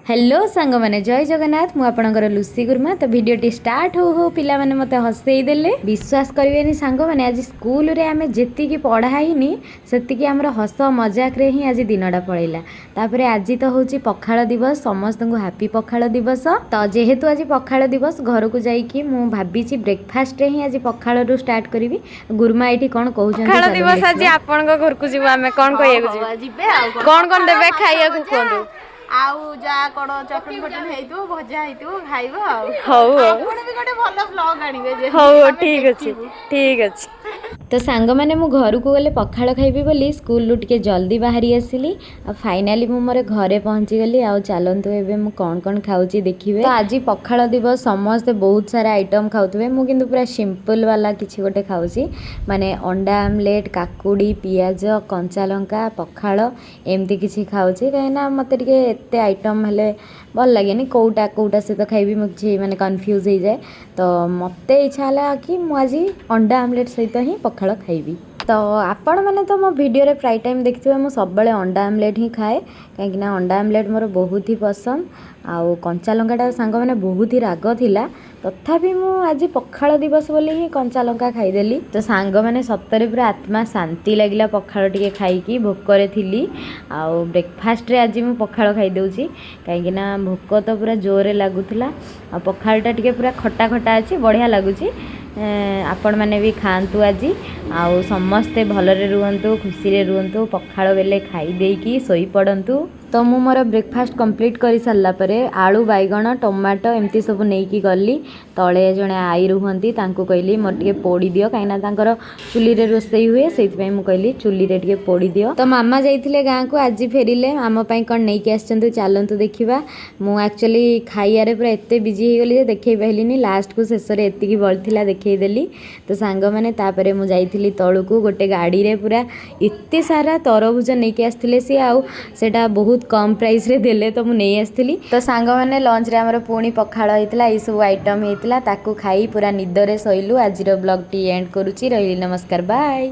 Hello ସାଙ୍ଗମାନେ, ଜୟ ଜଗନ୍ନାଥ। ମୁଁ ଆପଣଙ୍କର ଲୁସି ଗୁରୁମା। ତ ଭିଡ଼ିଓଟି ଷ୍ଟାର୍ଟ ହଉ ହଉ ପିଲାମାନେ ମୋତେ ହସେଇ ଦେଲେ। ବିଶ୍ୱାସ କରିବେନି ସାଙ୍ଗମାନେ, ଆଜି ସ୍କୁଲରେ ଆମେ ଯେତିକି ପଢ଼ା ହେଇନି, ସେତିକି ଆମର ହସ ମଜାକରେ ହିଁ ଆଜି ଦିନଟା ପଳେଇଲା। ତାପରେ ଆଜି ତ ହେଉଛି ପଖାଳ ଦିବସ। ସମସ୍ତଙ୍କୁ ହାପି ପଖାଳ ଦିବସ। ତ ଯେହେତୁ ଆଜି ପଖାଳ ଦିବସ, ଘରକୁ ଯାଇକି ମୁଁ ଭାବିଛି ବ୍ରେକଫାଷ୍ଟରେ ହିଁ ଆଜି ପଖାଳରୁ ଷ୍ଟାର୍ଟ କରିବି। ଗୁରୁମା ଏଇଠି କ'ଣ କହୁଛନ୍ତି, ପଖାଳ ଚାଲନ୍ତୁ ଦିବସ ଆଜି। ଦେଖିବା। ଆପଣଙ୍କ ଘରକୁ ଯିବୁ ଆମେ, କ'ଣ କହିବାକୁ ଯିବୁ? ଯିବେ ଆଉ। କ'ଣ କ'ଣ ଦେବେ ଖାଇବାକୁ କୁହନ୍ତୁ। ଆଉ ଯାହା କ'ଣ ଚଟଣି ଫଟଣି ହେଇଥିବ, ଭଜା ହେଇଥିବ, ଖାଇବ ଆଉ। ହଉ ହଉ। ଆପଣ ବି ଗୋଟେ ଭଲ ବ୍ଲଗ ଆଣିବେ ଯେମିତି ହଉ ହଉ। ଆମେ ଠିକ ଅଛି। ଦେଖିବୁ। ଠିକ ଅଛି। ତ ସାଙ୍ଗମାନେ, ମୁଁ ଘରକୁ ଗଲେ ପଖାଳ ଖାଇବି ବୋଲି ସ୍କୁଲରୁ ଟିକେ ଜଲ୍ଦି ବାହାରି ଆସିଲି ଆଉ ଫାଇନାଲି ମୁଁ ମୋର ଘରେ ପହଞ୍ଚିଗଲି। ଆଉ ଚାଲନ୍ତୁ, ଏବେ ମୁଁ କ'ଣ କ'ଣ ଖାଉଛି ଦେଖିବେ। ତ ଆଜି ପଖାଳ ଦିବସ, ସମସ୍ତେ ବହୁତ ସାରା ଆଇଟମ୍ ଖାଉଥିବେ। ମୁଁ କିନ୍ତୁ ପୁରା ସିମ୍ପଲ୍ ବାଲା କିଛି ଗୋଟେ ଖାଉଛି, ମାନେ ଅଣ୍ଡା ଆମଲେଟ୍, କାକୁଡ଼ି, ପିଆଜ, କଞ୍ଚା ଲଙ୍କା, ପଖାଳ, ଏମିତି କିଛି ଖାଉଛି। କାହିଁକିନା ମୋତେ ଟିକେ ଏତେ ଆଇଟମ୍ ହେଲେ ଭଲ ଲାଗେନି। କେଉଁଟା କେଉଁଟା ସହିତ ଖାଇବି, ମୁଁ କିଛି ମାନେ କନଫ୍ୟୁଜ୍ ହେଇଯାଏ। ତ ମୋତେ ଇଚ୍ଛା ହେଲା କି ମୁଁ ଆଜି ଅଣ୍ଡା ଆମଲେଟ୍ ସହିତ ହିଁ ପଖାଳ ଖାଇବି। ତ ଆପଣମାନେ ତ ମୋ ଭିଡ଼ିଓରେ ପ୍ରାୟ ଟାଇମ୍ ଦେଖିଥିବେ, ମୁଁ ସବୁବେଳେ ଅଣ୍ଡା ଆମଲେଟ୍ ହିଁ ଖାଏ, କାହିଁକିନା ଅଣ୍ଡା ଆମଲେଟ୍ ମୋର ବହୁତ ହି ପସନ୍ଦ। ଆଉ କଞ୍ଚା ଲଙ୍କାଟା ସାଙ୍ଗମାନେ ବହୁତ ହି ରାଗ ଥିଲା, ତଥାପି ମୁଁ ଆଜି ପଖାଳ ଦିବସ ବୋଲି ହିଁ କଞ୍ଚା ଲଙ୍କା ଖାଇଦେଲି। ତ ସାଙ୍ଗମାନେ, ସତରେ ପୁରା ଆତ୍ମା ଶାନ୍ତି ଲାଗିଲା ପଖାଳ ଟିକେ ଖାଇକି। ଭୋକରେ ଥିଲି ଆଉ ବ୍ରେକଫାଷ୍ଟରେ ଆଜି ମୁଁ ପଖାଳ ଖାଇଦେଉଛି, କାହିଁକିନା ଭୋକ ତ ପୁରା ଜୋରରେ ଲାଗୁଥିଲା। ଆଉ ପଖାଳଟା ଟିକେ ପୁରା ଖଟା ଖଟା ଅଛି, ବଢ଼ିଆ ଲାଗୁଛି। ଆପଣମାନେ ବି ଖାଆନ୍ତୁ ଆଜି। ଆଉ ସମସ୍ତେ ଭଲରେ ରୁହନ୍ତୁ, ଖୁସିରେ ରୁହନ୍ତୁ, ପଖାଳ ବେଲେ ଖାଇ ଦେଇକି ଶୋଇପଡ଼ନ୍ତୁ। ତ ମୁଁ ମୋର ବ୍ରେକଫାଷ୍ଟ କମ୍ପ୍ଲିଟ୍ କରିସାରିଲା ପରେ ଆଳୁ, ବାଇଗଣ, ଟମାଟୋ ଏମିତି ସବୁ ନେଇକି ଗଲି। ତଳେ ଜଣେ ଆଈ ରୁହନ୍ତି, ତାଙ୍କୁ କହିଲି ମୋର ଟିକେ ପୋଡ଼ି ଦିଅ, କାହିଁକିନା ତାଙ୍କର ଚୁଲିରେ ରୋଷେଇ ହୁଏ। ସେଇଥିପାଇଁ ମୁଁ କହିଲି ଚୁଲିରେ ଟିକେ ପୋଡ଼ି ଦିଅ। ତ ମାମା ଯାଇଥିଲେ ଗାଁକୁ, ଆଜି ଫେରିଲେ। ଆମ ପାଇଁ କ'ଣ ନେଇକି ଆସିଛନ୍ତି, ଚାଲନ୍ତୁ ଦେଖିବା। ମୁଁ ଆକ୍ଚୁଆଲି ଖାଇବାରେ ପୁରା ଏତେ ବିଜି ହେଇଗଲି ଯେ ଦେଖେଇ ପାରିଲିନି। ଲାଷ୍ଟକୁ ଶେଷରେ ଏତିକି ବଳିଥିଲା, ଦେଖେଇଦେଲି। ତ ସାଙ୍ଗମାନେ, ତାପରେ ମୁଁ ଯାଇଥିଲି ତଳକୁ। ଗୋଟେ ଗାଡ଼ିରେ ପୁରା ଏତେ ସାରା ତରଭୁଜ ନେଇକି ଆସିଥିଲେ ସିଏ, ଆଉ ସେଇଟା ବହୁତ କମ୍ ପ୍ରାଇସ୍ରେ ଦେଲେ, ତ ମୁଁ ନେଇ ଆସିଥିଲି। ତ ସାଙ୍ଗମାନେ, ଲଞ୍ଚରେ ଆମର ପୁଣି ପଖାଳ ହେଇଥିଲା, ଏଇସବୁ ଆଇଟମ୍ ହେଇଥିଲା। ତାକୁ ଖାଇ ପୁରା ନିଦରେ ଶୋଇଲୁ। ଆଜିର ବ୍ଲଗ୍ଟି ଏଣ୍ଡ କରୁଛି। ରହିଲି, ନମସ୍କାର, ବାଏ।